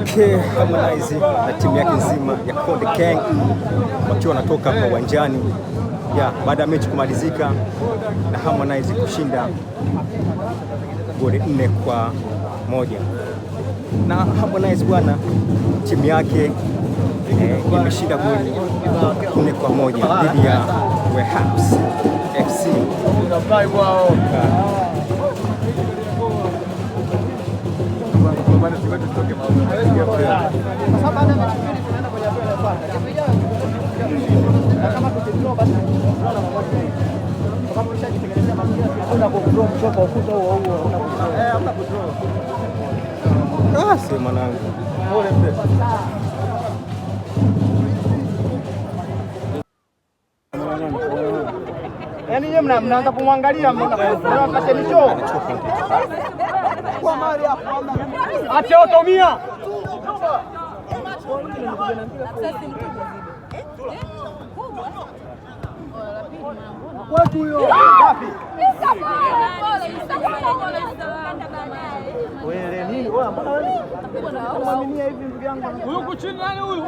Okay, Harmonize na timu yake nzima ya Konde Gang wakiwa wanatoka hapa uwanjani ya baada ya mechi kumalizika na Harmonize kushinda goli 4-1. Na Harmonize bwana, timu yake imeshinda goli 4-1 dhidi ya Wahabs FC. Ah, si mwanangu. Yaani yeye mnaanza kumwangalia mnakashemisho. Acha otomia. Kwetu huyo. Wapi? Wewe nini? Wewe mbona wewe unamwaminia hivi ndugu yangu? Huyu chini nani huyu?